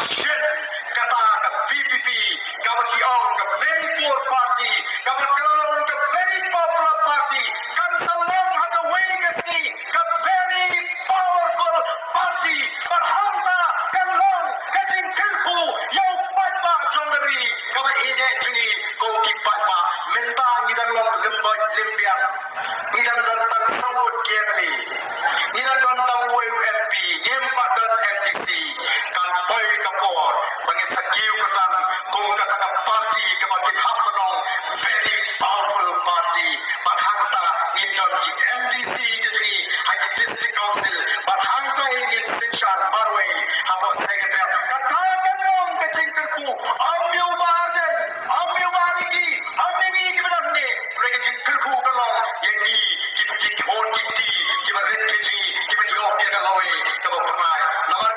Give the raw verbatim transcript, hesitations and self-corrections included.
Shen kata ka V P P, kaba ki ong ka very poor party, kaba ka la long ka very popular party, kan sa long ha kawei ka sngi ka very powerful party. Bad hangta kan long ka jingkyrkhu ïa u paidbah jong ka ri, kaba ine jong ngi ko ki paidbah mynta ngi dang long lymboit lymbiang. Ngi dang don tang saw ngut ki M L A, ngi dang don tang wei M P, ngim pat don M D C. Kan poi ka por ba ngin sa kiew kyrdan kum kata ka party kaba kin hap ban long very powerful party. Bad hangta ngin don ki M D C ki jong ngi ha ki district council, bad hangta ngin synshar marwei hapoh secretariat. Kata kan long ka jingkyrkhu.